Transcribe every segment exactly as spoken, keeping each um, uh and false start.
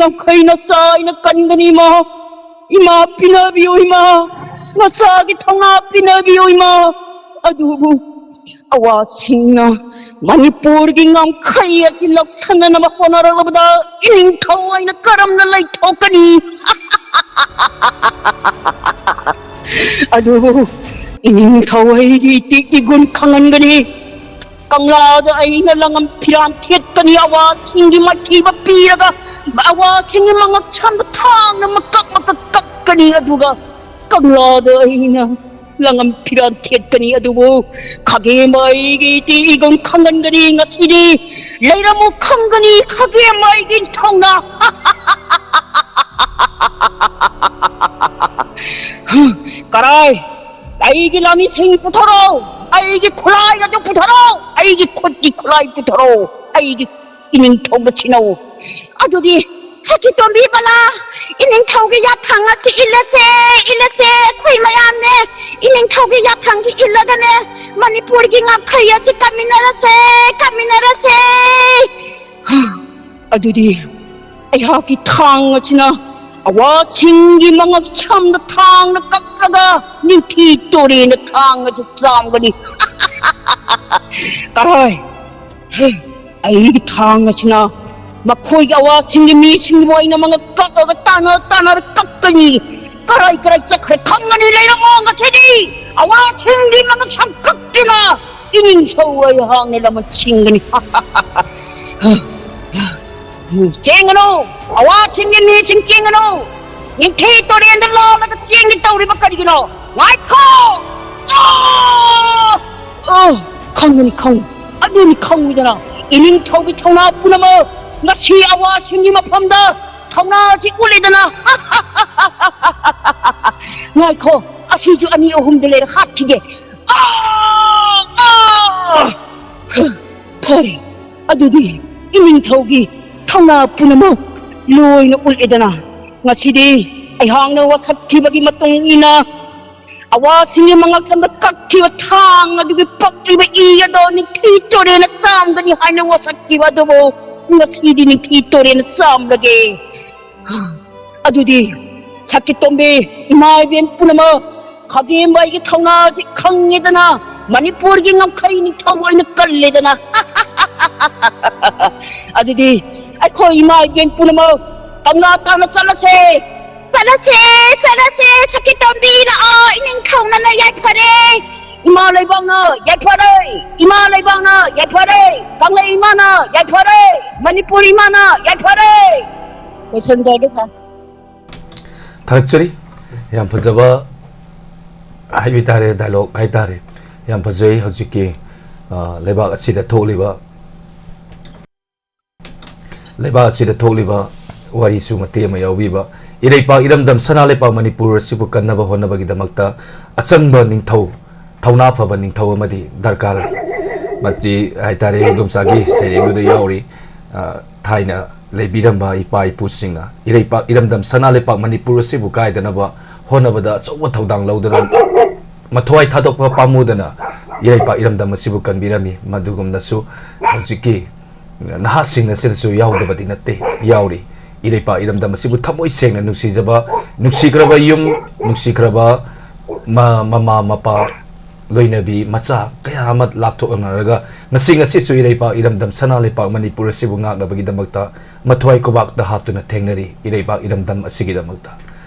ꯉꯝꯈꯩ ꯅꯆꯥ ꯑꯩꯅ ꯀꯟꯒꯅꯤ ꯏꯃꯥ꯫ ꯏꯃꯥ ꯄꯤꯅꯕꯤꯌꯨ ꯏꯃꯥ꯫ ꯅꯆꯥꯒꯤ ꯊꯧꯅꯥ ꯄꯤꯅꯕꯤꯌꯨ ꯏꯃꯥ꯫ ꯑꯗꯨꯕꯨ ꯑꯋꯥꯁꯤꯡꯅ ꯃꯅꯤꯄꯨꯔꯒꯤ ꯉꯝꯈꯩ ꯑꯁꯤ ꯂꯧꯁꯤꯟꯅꯅꯕ ꯍꯣꯠꯅꯔꯛꯂꯕꯗ ꯏꯅꯤꯡꯊꯧ ꯑꯩꯅ ꯀꯔꯝꯅ ꯂꯩꯊꯣꯛꯀꯅꯤ? ꯑꯗꯨꯕꯨ ꯏꯅꯤꯡꯊꯧ ꯑꯩꯒꯤ ꯏꯇꯤꯛ ꯏꯒꯨꯟ ꯈꯪꯍꯟꯒꯅꯤ꯫ ꯀꯪꯂꯥꯗ ꯑꯩꯅ ꯂꯪꯉꯝ ꯐꯤꯔꯥꯟ ꯊꯦꯠꯀꯅꯤ꯫ ꯑꯋꯥꯁꯤꯡꯒꯤ ꯃꯥꯏꯊꯤꯕ ꯄꯤꯔꯒ ꯑꯋꯥꯁꯤꯡꯒꯤ ꯃꯉꯛ ꯁꯝꯗ ꯊꯥꯡꯅ ꯃꯀꯛ ꯃꯀꯛ ꯀꯛꯀꯅꯤ꯫ ꯑꯗꯨꯒ ꯀꯪꯂꯥꯗ ꯑꯩꯅ ꯂꯪꯉꯝ ꯐꯤꯔꯥꯟ ꯊꯦꯠꯀꯅꯤ꯫ ꯑꯗꯨꯕꯨ ꯈꯥꯒꯦꯝꯕ ꯑꯩꯒꯤ ꯏꯇꯤ ꯏꯒꯨꯟ ꯈꯪꯍꯟꯒꯅꯤ꯫ ꯉꯁꯤꯗꯤ ꯂꯩꯔꯝꯃꯨ ꯈꯪꯒꯅꯤ ꯈꯥꯒꯦꯝꯕ ꯑꯩꯒꯤ ꯊꯧꯅꯥ꯫ ꯀꯔꯥꯏ? ꯑꯩꯒꯤ ꯂꯥꯃꯤꯁꯤꯡ ꯄꯨꯊꯣꯔꯛꯑꯣ꯫ ꯑꯩꯒꯤ ꯈꯨꯠꯂꯥꯏ ꯑꯗꯨ ꯄꯨꯊꯣꯔꯛꯑꯣ꯫ ꯑꯩꯒꯤ ꯈꯨꯠꯀꯤ ꯈꯨꯠꯂꯥꯏ ꯄꯨꯊꯣꯔꯛꯑꯣ꯫ ꯑꯩꯒꯤ ꯏꯅꯤꯡꯊꯧꯗ ꯁꯤꯟꯅꯧ꯫ ꯑꯗꯨꯗꯤ ꯁꯈꯤꯇꯣꯝꯕꯤ ꯕꯂꯥ, ꯏꯅꯤꯡꯊꯧꯒꯤ ꯌꯥꯊꯪ ꯑꯁꯤ ꯏꯜꯂꯁꯦ, ꯏꯜꯂꯁꯦ꯫ ꯑꯩꯈꯣꯏ ꯃꯌꯥꯝꯅꯦ ꯏꯅꯤꯡꯊꯧꯒꯤ ꯌꯥꯊꯪꯁꯤ ꯏꯜꯂꯒꯅꯦ ꯃꯅꯤꯄꯨꯔꯒꯤ ꯉꯝꯈꯩ ꯑꯁꯤ ꯀꯟꯃꯤꯟꯅꯔꯁꯦ, ꯀꯟꯃꯤꯟꯅꯔꯁꯦ꯫ ꯑꯗꯨꯗꯤ ꯑꯩꯍꯥꯛꯀꯤ ꯊꯥꯡ ꯑꯁꯤꯅ ꯑꯋꯥꯁꯤꯡꯒꯤ ꯃꯉꯛ ꯁꯝꯗ ꯊꯥꯡꯅ ꯀꯛꯂꯒ ꯅꯤꯡꯊꯤ ꯇꯨꯔꯦꯟꯗ ꯊꯥꯡ ꯑꯗꯨ ꯆꯥꯝꯒꯅꯤ꯫ ꯀꯔꯥꯏ? ꯑꯩꯒꯤ ꯊꯥꯡ ꯑꯁꯤꯅ ꯃꯈꯣꯏꯒꯤ ꯑꯋꯥꯁꯤꯡꯒꯤ ꯃꯤꯁꯤꯡꯕꯨ ꯑꯩꯅ ꯃꯉꯛ ꯀꯛꯂꯒ ꯇꯥꯟꯅ ꯇꯥꯟꯅꯔ ꯀꯛꯀꯅꯤ꯫ ꯀꯔꯥꯏ ꯀꯔꯥꯏ ꯆꯠꯈ꯭ꯔꯦ ꯈꯪꯒꯅꯤ꯫ ꯂꯩꯔꯝꯃꯣ ꯉꯁꯤꯗꯤ꯫ ꯑꯋꯥꯁꯤꯡꯒꯤ ꯃꯉꯛ ꯁꯝ ꯀꯛꯇꯨꯅ ꯏꯅꯤꯡꯊꯧ ꯑꯩꯍꯥꯛꯅ ꯂꯃꯟ ꯁꯤꯡꯒꯅꯤ꯫ ꯆꯦꯟꯒꯅꯨ! ꯑꯋꯥꯁꯤꯡꯒꯤ ꯃꯤꯁꯤꯡ ꯆꯦꯟꯒꯅꯨ! ꯅꯤꯡꯊꯤ ꯇꯨꯔꯦꯟꯗ ꯂꯥꯜꯂꯒ ꯆꯦꯟꯒꯦ ꯇꯧꯔꯤꯕ ꯀꯔꯤꯒꯤꯅꯣ? ꯉꯥꯏꯈꯣ! ꯑꯥ! ꯑꯥ! ꯈꯪꯒꯅꯤ, ꯈꯪꯒꯅꯤ꯫ ꯑꯗꯨꯅꯤ ꯈꯪꯉꯤꯗꯅ, ꯏꯅꯤꯡꯊꯧꯒꯤ ꯊꯧꯅꯥ ꯄꯨꯝꯅꯃꯛ ꯉꯁꯤ ꯑꯋꯥꯁꯤꯡꯒꯤ ꯃꯐꯝꯗ ꯊꯧꯅꯥ ꯑꯁꯤ ꯎꯠꯂꯤꯗꯅ꯫ ꯉꯥꯏꯈꯣ, ꯑꯁꯤꯁꯨ ꯑꯅꯤ ꯑꯍꯨꯝꯗ ꯂꯩꯔ ꯍꯥꯠꯈꯤꯒꯦ꯫ ꯑꯥ! ꯑꯥ! ꯐꯔꯦ, ꯑꯗꯨꯗꯤ ꯏꯅꯤꯡꯊꯧꯒꯤ ꯊꯧꯅꯥ ꯄꯨꯝꯅꯃꯛ ꯂꯣꯏꯅ ꯎꯠꯂꯦꯗꯅ꯫ ꯉꯁꯤꯗꯤ ꯑꯩꯍꯥꯛꯅ ꯋꯥꯁꯛꯈꯤꯕꯒꯤ ꯃꯇꯨꯡ ꯏꯟꯅ ꯑꯋꯥꯁꯤꯡꯒꯤ ꯃꯉꯛꯁꯝꯗ ꯀꯛꯈꯤꯕ ꯊꯥꯡ ꯑꯗꯨꯒꯤ ꯄꯛꯂꯤꯕ ꯏ ꯑꯗꯣ ꯅꯤꯡꯊꯤ ꯇꯨꯔꯦꯟꯅ ꯆꯥꯝꯒꯅꯤ ꯍꯥꯏꯅ ꯋꯥꯁꯛꯈꯤꯕ ꯑꯗꯨꯕꯨ ꯉꯁꯤꯗꯤ ꯅꯤꯡꯊꯤ ꯇꯨꯔꯦꯟꯅ ꯆꯥꯝꯂꯒꯦ꯫ ꯑꯗꯨꯗꯤ ꯁꯛꯀꯤꯇꯣꯝꯕꯤ, ꯏꯃꯥ ꯏꯕꯦꯟ ꯄꯨꯝꯅꯃꯛ, ꯈꯥꯒꯦꯝꯕ ꯑꯩꯒꯤ ꯊꯧꯅꯥꯁꯤ ꯈꯪꯉꯦꯗꯅ, ꯃꯅꯤꯄꯨꯔꯒꯤ ꯉꯝꯈꯩ ꯅꯤꯡꯊꯧ ꯑꯣꯏꯅ ꯀꯜꯂꯦꯗꯅ꯫ ꯑꯗꯨꯗꯤ ꯑꯩꯈꯣꯏ ꯏꯃꯥ ꯏꯕꯦꯟ ꯄꯨꯝꯅꯃꯛ ꯀꯪꯂꯥ ꯇꯥꯟꯅ ꯆꯠꯂꯁꯦ꯫ ꯆꯠꯂꯁꯦ, ꯆꯠꯂꯁꯦ, ꯁꯛꯀꯤꯇꯣꯝꯕꯤ ꯂꯥꯛꯑꯣ, ꯏꯅꯤꯡꯊꯧꯅꯅ ꯌꯥꯏꯐꯔꯦ꯫ ꯏꯃꯥ ꯂꯩꯕꯥꯛꯅ ꯌꯥꯏꯐꯔꯦ꯫ ꯏꯃꯥ ꯂꯩꯕꯥꯛꯅ ꯌꯥꯏꯐꯔꯦ꯫ ꯀꯪꯂꯩ ꯏꯃꯥꯅ ꯌꯥꯏꯐꯔꯦ꯫ ꯃꯅꯤꯄꯨꯔ ꯏꯃꯥꯅ ꯌꯥꯏꯐꯔꯦ꯫ ꯂꯣꯏꯁꯤꯟꯖꯔꯒꯦ, ꯁꯥꯔ꯫ ꯊꯥꯒꯠꯆꯔꯤ꯫ ꯌꯥꯝ ꯐꯖꯕ ꯍꯥꯏꯕ ꯇꯥꯔꯦ, ꯗꯥꯏꯂꯣꯛ ꯍꯥꯏ ꯇꯥꯔꯦ꯫ ꯌꯥꯝ ꯐꯖꯩ꯫ ꯍꯧꯖꯤꯛꯀꯤ, ꯑ, ꯂꯩꯕꯥꯛ ꯑꯁꯤꯗ ꯊꯣꯛꯂꯤꯕ, ꯂꯩꯕꯥꯛ ꯑꯁꯤꯗ ꯊꯣꯛꯂꯤꯕ ꯋꯥꯔꯤꯁꯨ ꯃꯇꯦꯛ ꯑꯃ ꯌꯥꯎꯕꯤꯕ꯫ ꯏꯔꯩꯄꯥꯛ ꯏꯔꯝꯗꯝ ꯁꯅꯥ ꯂꯩꯄꯥꯛ ꯃꯅꯤꯄꯨꯔ ꯑꯁꯤꯕꯨ ꯀꯟꯅꯕ ꯍꯣꯠꯅꯕꯒꯤꯗꯃꯛꯇ ꯑꯆꯪꯕ ꯅꯤꯡꯊꯧ, ꯊꯧꯅꯥ ꯐꯕ ꯅꯤꯡꯊꯧ ꯑꯃꯗꯤ ꯗꯔꯀꯥꯔ ꯂꯩ꯫ ꯃꯁꯤ ꯍꯥꯏꯇꯥꯔꯦ, ꯏꯗꯣꯝꯆꯥꯒꯤ ꯁꯩꯔꯦꯡꯗꯨꯗ ꯌꯥꯎꯔꯤ꯫ ꯑ, ꯊꯥꯏꯅ ꯂꯩꯕꯤꯔꯝꯕ ꯏꯄꯥ ꯏꯄꯨꯁꯤꯡꯅ ꯏꯔꯩꯄꯥꯛ ꯏꯔꯝꯗꯝ ꯁꯅꯥ ꯂꯩꯄꯥꯛ ꯃꯅꯤꯄꯨꯔ ꯑꯁꯤꯕꯨ ꯀꯥꯏꯗꯅꯕ ꯍꯣꯠꯅꯕꯗ ꯑꯆꯧꯕ ꯊꯧꯗꯥꯡ ꯂꯧꯗꯨꯅ, ꯃꯊ꯭ꯋꯥꯏ ꯊꯥꯗꯣꯛꯄ ꯄꯥꯝꯃꯨꯗꯅ ꯏꯔꯩꯄꯥꯛ ꯏꯔꯝꯗꯝ ꯑꯁꯤꯕꯨ ꯀꯟꯕꯤꯔꯝꯃꯤ꯫ ꯃꯗꯨꯒꯨꯝꯅꯁꯨ ꯍꯧꯖꯤꯛꯀꯤ ꯅꯍꯥꯁꯤꯡ ꯑꯁꯤꯗꯁꯨ ꯌꯥꯎꯗꯕꯗꯤ ꯅꯠꯇꯦ, ꯌꯥꯎꯔꯤ꯫ ꯏꯔꯩꯄꯥꯛ ꯏꯔꯝꯗꯝ ꯑꯁꯤꯕꯨ ꯊꯃꯣꯏ ꯁꯦꯡꯅ ꯅꯨꯡꯁꯤꯖꯕ, ꯅꯨꯡꯁꯤꯈ꯭ꯔꯕ ꯌꯨꯝ, ꯅꯨꯡꯁꯤꯈ꯭ꯔꯕ ꯃ-, ꯃꯃꯥ ꯃꯄꯥ, ꯂꯣꯏꯅꯕꯤ ꯃꯆꯥ ꯀꯌꯥ ꯑꯃ ꯂꯥꯞꯊꯣꯛꯅꯔꯒ ꯉꯁꯤ, ꯉꯁꯤꯁꯨ ꯏꯔꯩꯄꯥꯛ ꯏꯔꯝꯗꯝ ꯁꯅꯥ ꯂꯩꯄꯥꯛ ꯃꯅꯤꯄꯨꯔ ꯑꯁꯤꯕꯨ ꯉꯥꯛꯅꯕꯒꯤꯗꯃꯛꯇ ꯃꯊ꯭ꯋꯥꯏ ꯈꯨꯕꯥꯛꯇ ꯍꯥꯞꯇꯨꯅ ꯊꯦꯡꯅꯔꯤ, ꯏꯔꯩꯄꯥꯛ ꯏꯔꯝꯗꯝ ꯑꯁꯤꯒꯤꯗꯃꯛꯇ꯫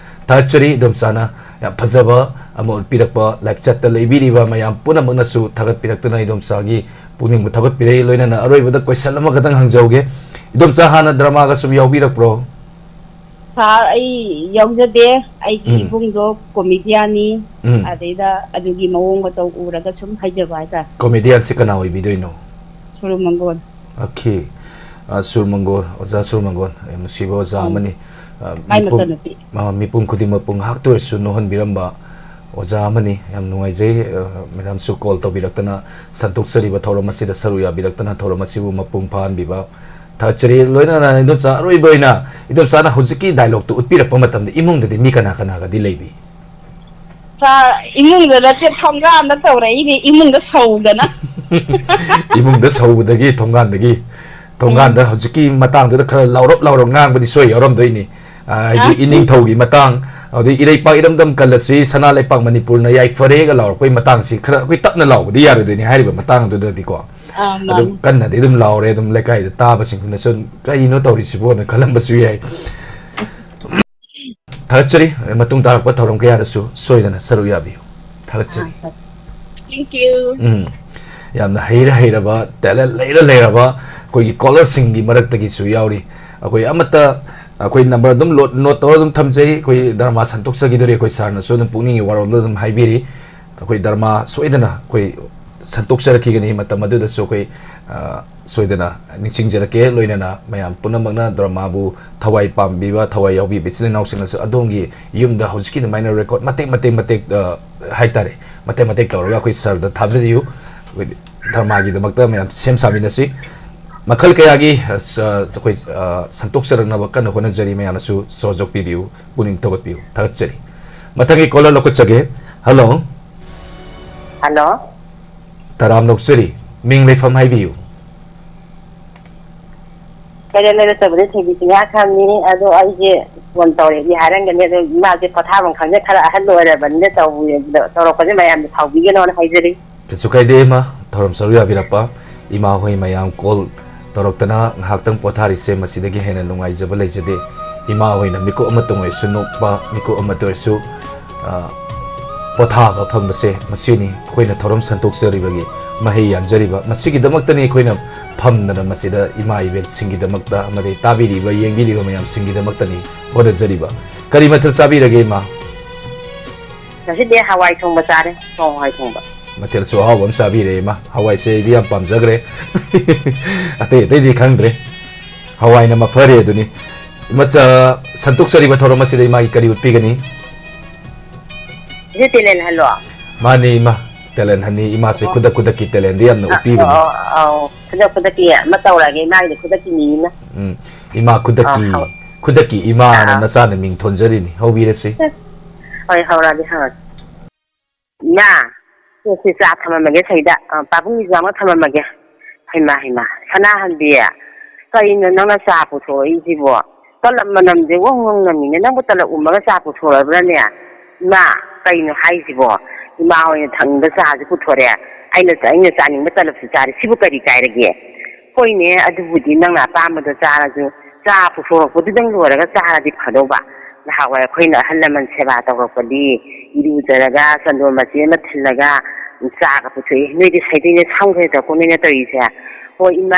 ꯊꯥꯒꯠꯆꯔꯤ ꯏꯗꯣꯝꯆꯥꯅ ꯌꯥꯝ ꯐꯖꯕ ꯑꯃ ꯎꯠꯄꯤꯔꯛꯄ, live chat ꯇ ꯂꯩꯕꯤꯔꯤꯕ ꯃꯌꯥꯝ ꯄꯨꯝꯅꯃꯛꯅꯁꯨ ꯊꯥꯒꯠꯄꯤꯔꯛꯇꯨꯅ ꯏꯗꯣꯝꯆꯥꯒꯤ ꯄꯨꯛꯅꯤꯡꯕꯨ ꯊꯧꯒꯠꯄꯤꯔꯦ꯫ ꯂꯣꯏꯅꯅ ꯑꯔꯣꯏꯕꯗ question ꯑꯃꯈꯛꯇꯪ ꯍꯪꯖꯍꯧꯒꯦ꯫ ꯏꯗꯣꯝꯆꯥ, ꯍꯥꯟꯅ drama ꯒ ꯁꯨꯝ ꯌꯥꯎꯕꯤꯔꯛꯄ꯭ꯔꯣ? ꯁꯥꯔ, ꯑꯩ ꯌꯥꯎꯖꯗꯦ꯫ ꯑꯩꯒꯤ ꯎꯝ꯫ ꯏꯕꯨꯡꯗꯣ comedian ꯅꯤ꯫ ꯎꯝ꯫ ꯑꯗꯩꯗ ꯑꯗꯨꯒꯤ ꯃꯑꯣꯡ ꯃꯇꯧ ꯎꯔꯒ ꯁꯨꯝ ꯍꯥꯏꯖꯕ ꯍꯥꯏꯇꯥꯔꯦ꯫ Comedian ꯁꯤ ꯀꯅꯥ ꯑꯣꯏꯕꯤꯗꯣꯏꯅꯣ? ꯁꯨꯔꯨ ꯃꯪꯒꯣꯜ꯫ Okay꯫ ꯑ, ꯁꯨꯔ ꯃꯪꯒꯣꯜ, ꯑꯣꯖꯥ ꯁꯨꯔ ꯃꯪꯒꯣꯜ, ꯌꯥꯝ ꯅꯨꯡꯁꯤꯕ ꯑꯣꯖꯥ ꯎꯝ꯫ ꯑꯃꯅꯤ꯫ ꯑ, ꯃꯥꯏ ꯃꯤꯄꯨꯝ, ꯃꯆꯟꯅꯨꯄꯤ꯫ ꯑ, ꯃꯤꯄꯨꯝ ꯈꯨꯗꯤꯡꯃꯛꯄꯨ ꯉꯥꯏꯍꯥꯛꯇ ꯑꯣꯏꯔꯁꯨ ꯅꯣꯛꯍꯟꯕꯤꯔꯝꯕ ꯑꯣꯖꯥ ꯑꯃꯅꯤ꯫ ꯌꯥꯝ ꯅꯨꯡꯉꯥꯏꯖꯩ, ꯑ, madam ꯁꯨ call ꯇꯧꯕꯤꯔꯛꯇꯅ, ꯁꯟꯗꯣꯛꯆꯔꯤꯕ ꯊꯧꯔꯝ ꯑꯁꯤꯗ ꯁꯔꯨꯛ ꯌꯥꯕꯤꯔꯛꯇꯅ ꯊꯧꯔꯝ ꯑꯁꯤꯕꯨ ꯃꯄꯨꯡ ꯐꯥꯍꯟꯕꯤꯕ ꯊꯥꯒꯠꯆꯔꯤ꯫ ꯂꯣꯏꯅꯅ ꯏꯗꯣꯝꯆꯥ, ꯑꯔꯣꯏꯕ ꯑꯣꯏꯅ ꯏꯗꯣꯝꯆꯥꯅ ꯍꯧꯖꯤꯛꯀꯤ dialogue ꯇꯨ ꯎꯠꯄꯤꯔꯛꯄ ꯃꯇꯝꯗ ꯏꯃꯨꯡꯗꯗꯤ ꯃꯤ ꯀꯅꯥ ꯀꯅꯥꯒꯗꯤ ꯂꯩꯕꯤ? ꯁꯥꯔ, ꯏꯃꯨꯡꯗ ꯅꯠꯇꯦ, ꯊꯣꯡꯒꯥꯟꯗ ꯇꯧꯔꯛꯏꯅꯦ, ꯏꯃꯨꯡꯗ ꯁꯧꯗꯅ꯫ ꯏꯃꯨꯡꯗ ꯁꯧꯕꯗꯒꯤ ꯊꯣꯡꯒꯥꯟꯗꯒꯤ, ꯊꯣꯡꯒꯥꯟꯗ ꯎꯝ꯫ ꯍꯧꯖꯤꯛꯀꯤ ꯃꯇꯥꯡꯗꯨꯗ ꯈꯔ ꯂꯥꯎꯔꯞ ꯂꯥꯎꯔꯞ ꯉꯥꯡꯕꯗꯤ ꯁꯣꯏ ꯌꯥꯎꯔꯝꯗꯣꯏꯅꯤ꯫ ꯑ, ꯍꯥꯏꯗꯤ ꯍꯥ? ꯏꯅꯤꯡꯊꯧꯒꯤ ꯃꯇꯥꯡ, ꯑꯗꯩ ꯏꯔꯩꯄꯥꯛ ꯏꯔꯝꯗꯝ ꯀꯜꯂꯁꯤ, ꯁꯅꯥ ꯂꯩꯄꯥꯛ ꯃꯅꯤꯄꯨꯔꯅ ꯌꯥꯏꯐꯔꯦꯒ ꯂꯥꯎꯔꯛꯄꯒꯤ ꯃꯇꯥꯡꯁꯤ ꯈꯔ ꯑꯩꯈꯣꯏ ꯇꯞꯅ ꯂꯥꯎꯕꯗꯤ ꯌꯥꯔꯣꯏꯗꯣꯏꯅꯤ ꯍꯥꯏꯔꯤꯕ ꯃꯇꯥꯡꯗꯨꯗꯗꯤꯀꯣ꯫ ꯑꯥ, ꯑꯗꯨꯝ ꯃꯥꯅꯤ꯫ ꯀꯟꯅꯗꯤ ꯑꯗꯨꯝ ꯂꯥꯎꯔꯦ, ꯑꯗꯨꯝ ꯂꯩꯀꯥꯏꯗ ꯇꯥꯕꯁꯤꯡꯗꯨꯅꯁꯨ ꯑꯗꯨꯝ "ꯀꯩꯅꯣ ꯇꯧꯔꯤꯁꯤꯕꯣꯅ" ꯈꯜꯂꯝꯕꯁꯨ ꯌꯥꯏ꯫ ꯊꯥꯒꯠꯆꯔꯤ꯫ ꯃꯇꯨꯡ ꯇꯥꯔꯛꯄ ꯊꯧꯔꯝ ꯀꯌꯥꯗꯁꯨ ꯁꯣꯏꯗꯅ ꯁꯔꯨꯛ ꯌꯥꯕꯤꯌꯨ꯫ ꯊꯥꯒꯠꯆꯔꯤ꯫ ꯑꯥ, ꯍꯣꯏ꯫ Thank you꯫ ꯎꯝ꯫ ꯌꯥꯝꯅ ꯍꯩꯔ ꯍꯩꯔꯕ, talent ꯂꯩꯔ ꯂꯩꯔꯕ ꯑꯩꯈꯣꯏꯒꯤ callerꯁꯤꯡꯒꯤ ꯃꯔꯛꯇꯒꯤꯁꯨ ꯌꯥꯎꯔꯤ꯫ ꯑꯩꯈꯣꯏ ꯑꯃꯠꯇ, ꯑꯩꯈꯣꯏ number ꯑꯗꯨꯝ ꯂꯣ-, note ꯇꯧꯔ ꯑꯗꯨꯝ ꯊꯝꯖꯩ꯫ ꯑꯩꯈꯣꯏ ꯙꯔꯃ ꯁꯟꯗꯣꯛꯆꯈꯤꯗꯣꯔꯤ꯫ ꯑꯩꯈꯣꯏ sirꯅꯁꯨ ꯑꯗꯨꯝ ꯄꯨꯛꯅꯤꯡꯒꯤ ꯋꯥꯔꯣꯜꯗ ꯑꯗꯨꯝ ꯍꯥꯏꯕꯤꯔꯤ꯫ ꯑꯩꯈꯣꯏ ꯙꯔꯃ ꯁꯣꯏꯗꯅ ꯑꯩꯈꯣꯏ ꯁꯟꯗꯣꯛꯆꯔꯛꯈꯤꯒꯅꯤ꯫ ꯃꯇꯝ ꯑꯗꯨꯗꯁꯨ ꯑꯩꯈꯣꯏ, ꯑ, ꯁꯣꯏꯗꯅ ꯅꯤꯡꯁꯤꯡꯖꯔꯛꯀꯦ꯫ ꯂꯣꯏꯅꯅ ꯃꯌꯥꯝ ꯄꯨꯝꯅꯃꯛꯅ ꯙꯔꯃꯕꯨ ꯊꯋꯥꯏ ꯄꯥꯝꯕꯤꯕ, ꯊꯋꯥꯏ ꯌꯥꯎꯕꯤꯕ ꯏꯆꯤꯜ ꯏꯅꯥꯎꯁꯤꯡꯅꯁꯨ ꯑꯗꯣꯝꯒꯤ ꯌꯨꯝꯗ ꯍꯧꯖꯤꯛꯀꯤ ꯑꯗꯨꯃꯥꯏꯅ record ꯃꯇꯦꯛ, ꯃꯇꯦꯛ, ꯃꯇꯦꯛ, ꯑ, ꯍꯥꯏꯇꯥꯔꯦ, ꯃꯇꯦꯛ, ꯃꯇꯦꯛ ꯇꯧꯔꯒ ꯑꯩꯈꯣꯏ sirꯗ ꯊꯥꯕꯤꯌꯨ꯫ ꯑꯩꯈꯣꯏ ꯙꯔꯃꯒꯤꯗꯃꯛꯇ ꯃꯌꯥꯝ ꯁꯦꯝ ꯁꯥꯃꯤꯟꯅꯁꯤ꯫ ꯃꯈꯜ ꯀꯌꯥꯒꯤ, ꯑ, ꯁ-, ꯑꯩꯈꯣꯏ, ꯑ, ꯁꯟꯗꯣꯛꯆꯔꯛꯅꯕ ꯀꯟꯅ ꯍꯣꯠꯅꯖꯔꯤ꯫ ꯃꯌꯥꯝꯅꯁꯨ ꯁꯍꯖꯣꯛ ꯄꯤꯕꯤꯌꯨ, ꯄꯨꯛꯅꯤꯡ ꯊꯧꯒꯠꯄꯤꯌꯨ꯫ ꯊꯥꯒꯠꯆꯔꯤ꯫ ꯃꯊꯪꯒꯤ caller ꯂꯧꯈꯠꯆꯒꯦ꯫ Hello꯫ Hello꯫ ꯇꯔꯥꯝ ꯂꯧꯆꯔꯤ꯫ ꯃꯤꯡ ꯂꯩꯐꯝ ꯍꯥꯏꯕꯤꯌꯨ꯫ ꯀꯩꯔꯣꯜ ꯂꯩꯔꯛꯇꯕꯗꯤ ꯊꯣꯏꯕꯤ ꯆꯤꯡꯌꯥ ꯈꯪꯉꯤ꯫ ꯑꯗꯣ ꯑꯩꯁꯦ phone ꯇꯧꯔꯛꯏ ꯍꯥꯏꯔꯝꯒꯅꯤ꯫ ꯑꯗꯣ ꯏꯃꯥꯁꯦ ꯄꯣꯊꯥꯐꯝ ꯈꯪꯗꯦ, ꯈꯔ ꯑꯍꯜ ꯑꯣꯏꯔꯕꯅꯤꯅ ꯇꯧꯕ-, ꯇꯧꯔꯛꯄꯁꯦ ꯃꯌꯥꯝꯅ ꯁꯥꯎꯕꯤꯒꯅꯣꯅ ꯍꯥꯏꯖꯔꯤ꯫ ꯀꯩꯁꯨ ꯀꯥꯏꯗꯦ ꯏꯃꯥ, ꯊꯧꯔꯝ ꯁꯔꯨꯛ ꯌꯥꯕꯤꯔꯛꯄ꯫ ꯏꯃꯥ ꯍꯣꯏ ꯃꯌꯥꯝ call ꯇꯧꯔꯛꯇꯅ ꯉꯥꯏꯍꯥꯛꯇꯪ ꯄꯣꯊꯥꯔꯤꯁꯦ, ꯃꯁꯤꯗꯒꯤ ꯍꯦꯟꯅ ꯅꯨꯡꯉꯥꯏꯖꯕ ꯂꯩꯖꯗꯦ꯫ ꯏꯃꯥ ꯍꯣꯏꯅ ꯃꯤꯀꯨꯞ ꯑꯃꯇꯪ ꯑꯣꯏꯔꯁꯨ ꯅꯣꯛꯄ, ꯃꯤꯀꯨꯞ ꯑꯃꯇ ꯑꯣꯏꯔꯁꯨ, ꯑ, ꯄꯣꯊꯥꯕ ꯐꯪꯕꯁꯦ, ꯃꯁꯤꯅꯤ ꯑꯩꯈꯣꯏꯅ ꯊꯧꯔꯝ ꯁꯟꯗꯣꯛꯆꯔꯤꯕꯒꯤ ꯃꯍꯩ ꯌꯥꯟꯖꯔꯤꯕ꯫ ꯃꯁꯤꯒꯤꯗꯃꯛꯇꯅꯤ ꯑꯩꯈꯣꯏꯅ ꯐꯝꯗꯅ ꯃꯁꯤꯗ ꯏꯃꯥ ꯏꯕꯦꯜꯁꯤꯡꯒꯤꯗꯃꯛꯇ ꯑꯃꯗꯤ ꯇꯥꯕꯤꯔꯤꯕ, ꯌꯦꯡꯕꯤꯔꯤꯕ ꯃꯌꯥꯝꯁꯤꯡꯒꯤꯗꯃꯛꯇꯅꯤ ꯍꯣꯠꯅꯖꯔꯤꯕ꯫ ꯀꯔꯤ ꯃꯊꯦꯜ ꯆꯥꯕꯤꯔꯒꯦ, ꯏꯃꯥ? ꯉꯁꯤꯗꯤ ꯍꯋꯥꯏ ꯊꯣꯡꯕ ꯆꯥꯔꯦ, ꯄꯣꯡ ꯍꯋꯥꯏ ꯊꯣꯡꯕ꯫ ꯃꯊꯦꯜꯁꯨ ꯑꯍꯥꯎꯕ ꯑꯃ ꯆꯥꯕꯤꯔꯦ, ꯏꯃꯥ꯫ ꯍꯋꯥꯏꯁꯦ ꯑꯩꯗꯤ ꯌꯥꯝ ꯄꯥꯝꯖꯈ꯭ꯔꯦ꯫ ꯑꯇꯩ ꯑꯇꯩꯗꯤ ꯈꯪꯗ꯭ꯔꯦ꯫ ꯍꯋꯥꯏꯅ ꯃꯐꯔꯦ ꯑꯗꯨꯅꯤ꯫ ꯏꯃꯥ, ꯆ-, ꯁꯟꯗꯣꯛꯆꯔꯤꯕ ꯊꯧꯔꯝ ꯑꯁꯤꯗ ꯏꯃꯥꯒꯤ ꯀꯔꯤ ꯎꯠꯄꯤꯒꯅꯤ? ꯁꯤ talent ꯍꯜꯂꯣ? ꯃꯥꯅꯤ, ꯏꯃꯥ꯫ Talent ꯍꯟꯅꯤ꯫ ꯏꯃꯥꯁꯦ ꯑꯣ꯫ ꯈꯨꯗꯛ ꯈꯨꯗꯛꯀꯤ talentꯗꯤ ꯌꯥꯝꯅ ꯑ, ꯎꯠꯄꯤꯕꯅꯤ꯫ ꯑꯣ, ꯑꯧ꯫ ꯈꯨꯗꯛ ꯈꯨꯗꯛꯀꯤ ꯑꯃ ꯇꯧꯔꯛꯑꯒꯦ, ꯏꯃꯥꯒꯤꯗꯤ ꯈꯨꯗꯛꯀꯤꯅꯤꯅ꯫ ꯎꯝ꯫ ꯏꯃꯥ ꯈꯨꯗꯛꯀꯤ, ꯑꯥ, ꯍꯧ-, ꯈꯨꯗꯛꯀꯤ ꯏꯃꯥꯅ ꯑꯥ, ꯑꯥ꯫ ꯅꯆꯥꯅ ꯃꯤꯡ ꯊꯣꯟꯖꯔꯤꯅꯤ꯫ ꯍꯧꯕꯤꯔꯁꯤ꯫ ꯍꯣꯏ, ꯍꯧꯔꯛꯑꯒꯦ, ꯍꯧꯔꯛꯑꯒꯦ꯫ ꯏꯃꯥ, ꯁꯦ, ꯁꯤ ꯆꯥ ꯊꯝꯃꯝꯃꯒꯦ ꯁꯤꯗ꯫ ꯑ, ꯄꯥꯕꯨꯡꯒꯤꯁꯨ ꯑꯃ ꯊꯝꯃꯝꯃꯒꯦ꯫ ꯍꯩꯃꯥ, ꯍꯩꯃꯥ, ꯁꯅꯥꯍꯟꯕꯤ, ꯀꯩꯅꯣ ꯅꯪꯅ ꯆꯥ ꯄꯨꯊꯣꯔꯛꯏꯁꯤꯕꯣ? ꯇꯂꯞ ꯃꯅꯝꯁꯦ ꯋꯪ ꯋꯪ ꯅꯝꯃꯤꯅꯦ꯫ "ꯅꯪꯕꯨ ꯇꯂꯞ ꯎꯝꯃꯒ ꯆꯥ ꯄꯨꯊꯣꯔꯛꯑꯕ꯭ꯔꯥꯅꯦ?" "ꯏꯃꯥ, ꯀꯩꯅꯣ ꯍꯥꯏꯁꯤꯕꯣ? ꯏꯃꯥ ꯍꯣꯏꯅ ꯊꯛꯅꯤꯡꯕ ꯆꯥꯁꯤ ꯄꯨꯊꯣꯔꯛꯑꯦ, ꯑꯩꯅ, ꯑꯩꯅ ꯆꯥꯅꯤꯡꯕ ꯇꯂꯞꯁꯨ ꯆꯥꯔꯦ, ꯁꯤꯕꯨ ꯀꯔꯤ ꯀꯥꯏꯔꯒꯦ?" "ꯍꯣꯏꯅꯦ, ꯑꯗꯨꯕꯨꯗꯤ ꯅꯪꯅ ꯑꯄꯥꯝꯕꯗꯣ ꯆꯥꯔꯁꯨ, ꯆꯥ ꯄꯨꯊꯣꯔꯛꯄꯗꯨꯗꯪ ꯂꯣꯏꯔꯒ ꯆꯥꯔꯗꯤ ꯐꯗꯧꯕ꯫ ꯅꯍꯥꯟꯋꯥꯏ ꯑꯩꯈꯣꯏꯅ ꯑꯍꯜ ꯂꯃꯟ ꯁꯦꯕꯥ ꯇꯧꯔꯛꯄꯗꯤ, ꯏꯔꯨꯖꯔꯒ ꯆꯟꯗꯣꯟ ꯃꯆꯦꯠ ꯑꯃ ꯊꯤꯜꯂꯒ ꯆꯥꯒ ꯄꯨꯊꯣꯛꯏ꯫ ꯅꯣꯏꯗꯤ ꯁꯩꯗꯦꯡꯅꯦ ꯁꯝꯈ꯭ꯔꯦꯗꯀꯣ ꯅꯣꯏꯅ ꯇꯧꯔꯤꯁꯦ꯫ ꯍꯣꯏ, ꯏꯃꯥ,